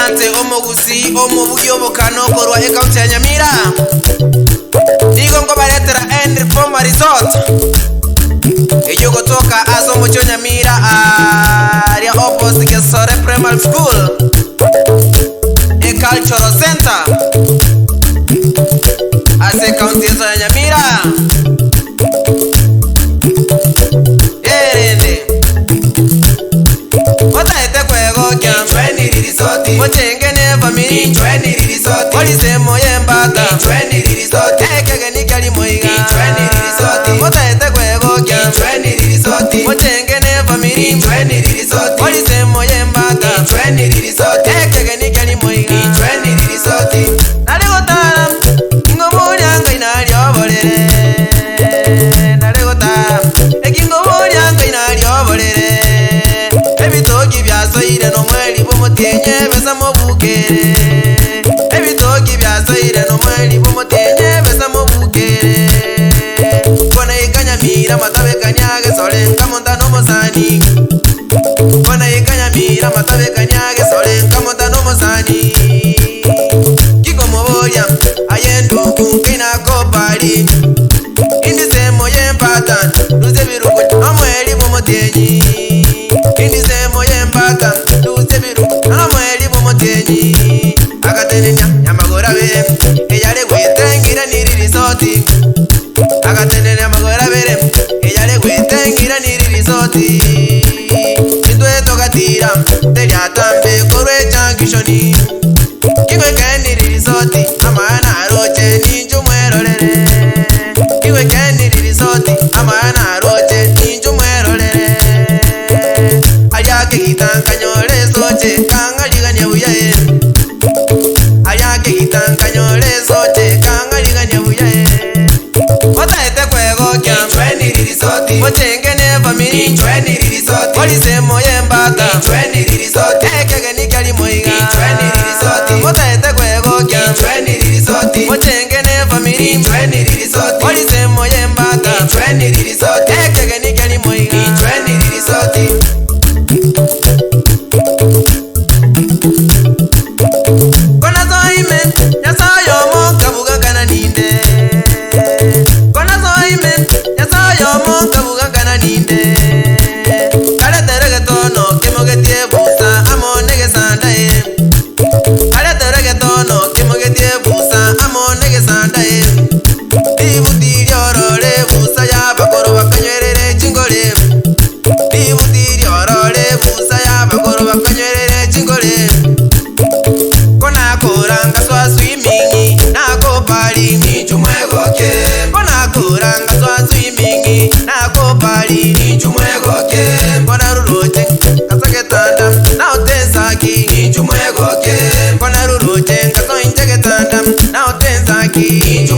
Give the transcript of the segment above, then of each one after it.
Dante omogusii omobugi obokano korwa ecounty ya Nyamira. Nigo nkobaretera Henry Former Resort eyio gotoka ase omochie o Nyamira aaria opposite Gesore Primary School e Cultural Center ase ecounty yeto ya Nyamira. Erende otaete kwegokia Mochenge ne family Orise moye mbata Ekegeni kiari moiga Motaete kwegokia Mochenge ne family Orise moye mbata Ekegeni kiari moiga Nare gotara Ingoboria Ngai narioborere Nare gotara Ekingoboria Ngai narioborere Ebitoki biasoire nomweri bw'omotienyi ebesa mobukere Ebitoki biasoire nomweri bw'omotienyi ebesa mobukere Kona ikanyamira matabekania gesore nkamonta nomosani Kona ikanyamira matabekania gesore nkamonta nomosani Kikomoboria aye ndugu nkinakobari Indisemo yembata luze birugu nomweri bw'omotienyi Indisemo yembata luze birugu nomweri bw'omotienyi Agatenenia nyamagoro abere eyare gwetengira niri risoti Agatenenia amagoro abere eyare gwetengira niri risoti Intwe togatira teriatambe korwa ejunctioni Kigwekeniri risoti amana aroche ninche omwerorere Kigwekeniri risoti amana aroche ninche omwerorere Aria kegitankanyore esoche kang'arigania buya eh. Aria kegitankanyore esoche kang'arigania buya eh. Otaete kwegokia Mochenge ne family Orise moye mbata Ekegeni kiari moiga Motaete kwegokia Mochenge ne family Orise moye mbata Ekegeni kiari moiga Kona soime Nyasaye omo nkabuga nkana ninde Kona soime Nyasaye omo nkabuga nkana ninde Karetere getono kimogetie busa amo negesanda eh. Karetere getono kimogetie busa amo negesanda eh. Ributi riorore busa yabakoro bakanywerere chingore Ributi riorore busa yabakoro bakanywerere chingore Konakoranga swa swimming nakopali Konakoranga swa swimming nakopali Kona ruroche kasagetanda naotensaki Kona ruroche kasoinchegetanda naotensaki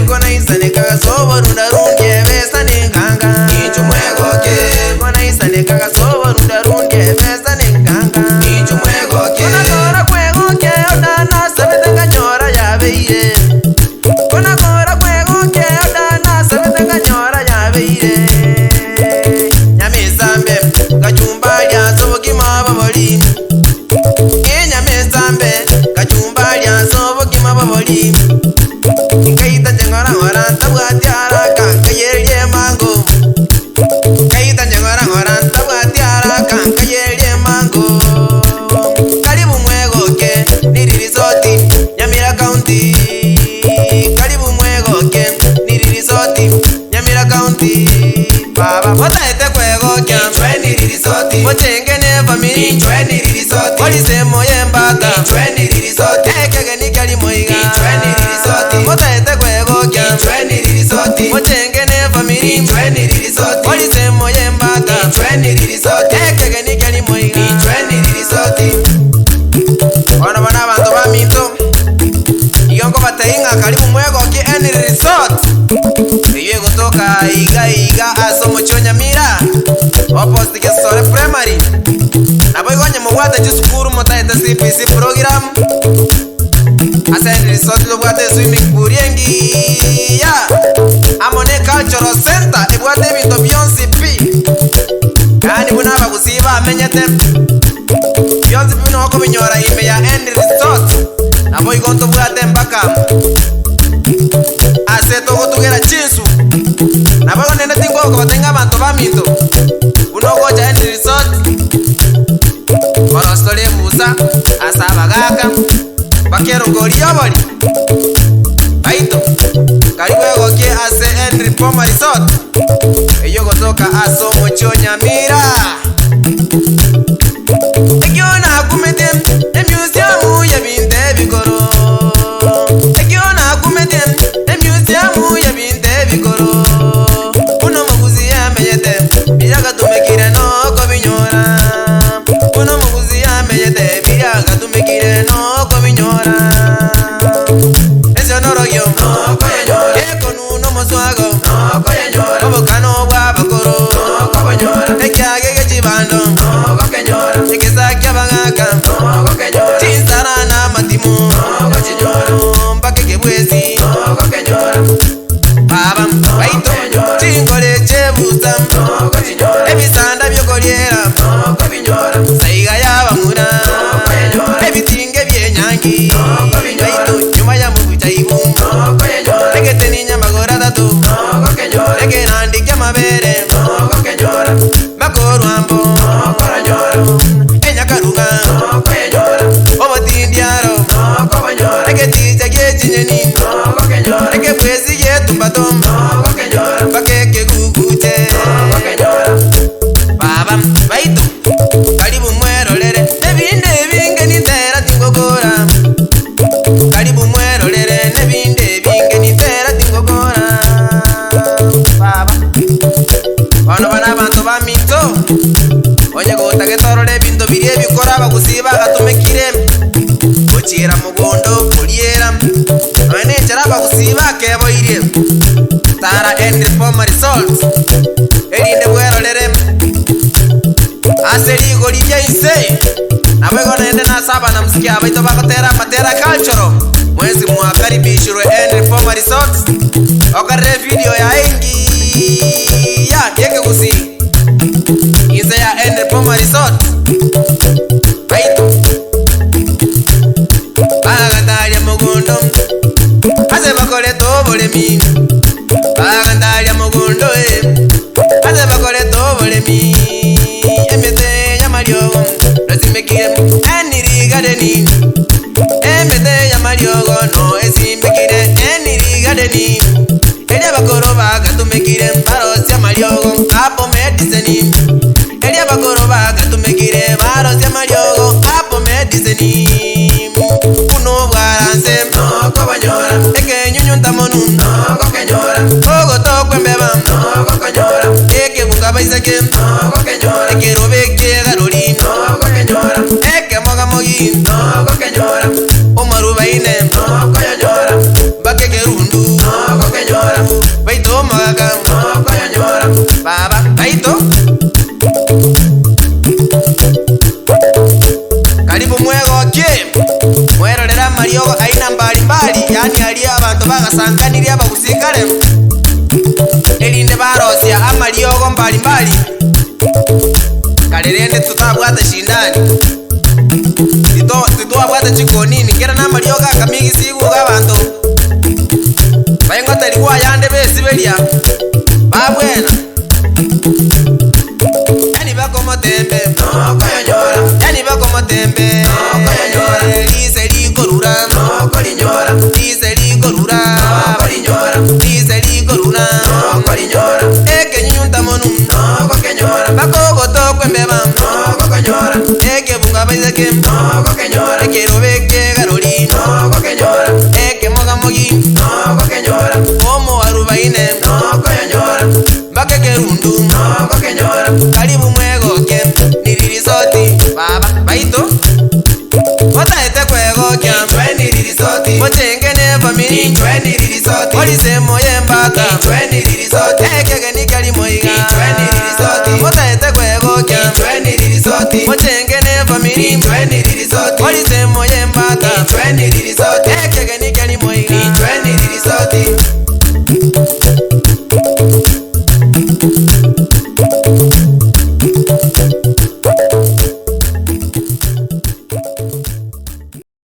Kona isane kagasobo runda rundie besa nenganga Kona isane kagasobo runda rundie besa nenganga Kona kora kwegokia odana sabete nganyora yabeire Kona kora kwegokia odana sabete nganyora yabeire Nyamisambe kachumbari asobokima babori Enyamisambe kachumbari asobokima babori Nkaita njeng'ora ng'ora ntabwati haraka nkayererie emango Nkaita njeng'ora ng'ora ntabwati haraka nkayererie emango Karibu mwegoke niri risoti Nyamira County Karibu mwegoke niri risoti Nyamira County Baba otaete kwegokia Mochenge ne family Orise moye mbata Ekegeni kiari moiga Motaete kwegokia Mochenge ne family Orise moye mbata Ekegeni kiari moiga Bono bono abanto baminto igo nkobatebia ng'a karibu mwegoki Henry Resort eywo egotoka iga iga ase omochie o Nyamira opposite Gesore Primary nabo igo onye mobwate chisukuru motaete CBC program ase Henry Resort tobwate eswimming pool engiya amo ne cultural center ebwate ebinto bionsi pi yaani buna abagusii bamenyete bionsi pi nokobinyora ime. erongori y'obori. Baito, karibu egokie ase Henry Boma Resort, eyio egotoka ase omochie o Nyamira. Ekio nakumete emuseum y'ebinto ebikoro, Ekio nakumete emuseum y'ebinto ebikoro, Buna omogusi amenyete, biria agatumekire nokobinyora, Buna omogusi amenyete, biria agatumekire nokobinyora. Ensionorogio, ekonu nomoswago, obokano bw'abakoro, ekiage gie chibando, egesa ki'abagaka, chinsara na amatimo, mpaka ekebwesi, baba baito, chingore chi'ebusa, ebisanda bi'okoriera, saiga y'abamura, ebitinge bi'enyangi, baito nyuma ya mobuchaibu, egeteni nyamagoro atato, ekerandi ki'amabere, bakorwa mbo, enyakaruga, obotindiaro, egeticha gie chinyeni, ekebwesi gi'etumbato, mpaka ekeguguche. Baba baito, karibu mwerorere, nebinde ebinge nintera tingokora. Karibu mwerorere, nebinde ebinge nintera tingokora. Baba. Bono bana abanto baminto, onye gotagete orore ebinto biria ebikoro abagusii bagatumekire, gochiera mogondo, koriera, nonya na enchera abagusii bakeboirie, tara Henry Boma Resort, erinde bwerorere ase rigori ria inse. Naboigo naende nase abanamsiki abaito bagotera amatera cultural, mwensi mwakaribishirwe Henry Boma Resort, okorere evideo yaye engiya y'ekegusii inse ya Henry Boma Resort. Baito bagandaria mogondo ase bakorete oboremi, bagandaria mogondo eh, ase bakorete oboremi, emete y'amariogo nosimekire Henry Garden, emete y'amariogo no esimekire Henry Garden, eria abakoro bagatumekire barosia amariogo apo medicine, eria abakoro bagatumekire barosia amariogo apo medicine, buna obwaranse ekenyunyuntamonu ogotokwa embeba ekebunga baiseke ekerobe ekegarori ekemogamogi omorubaine mpaka ekerundu baito omogaka baba baito karibu mwegokie mwerorere amariogo aina mbalimbali yaani aria abanto bagasankanirie abagusii kare erinde barosia amariogo mbalimbali kare rende totabwate shindani tito titwabwate chikonini kera na amariogo akamigisi igo abanto baingoteri kwayande besiberia babwena yani bakomotembe yani bakomotembe rise rikorura rise rikorura rise rikorura ekenyunyuntamonu bakogotokwa embeba ekebunga baiseke ekerobe ekegarori ekemogamogi omoarubaine mpaka ekerundu karibu mwegoke niri resort baba baito otaete kwegokia mochenge ne family orise moyembata ekegeni keri moiga.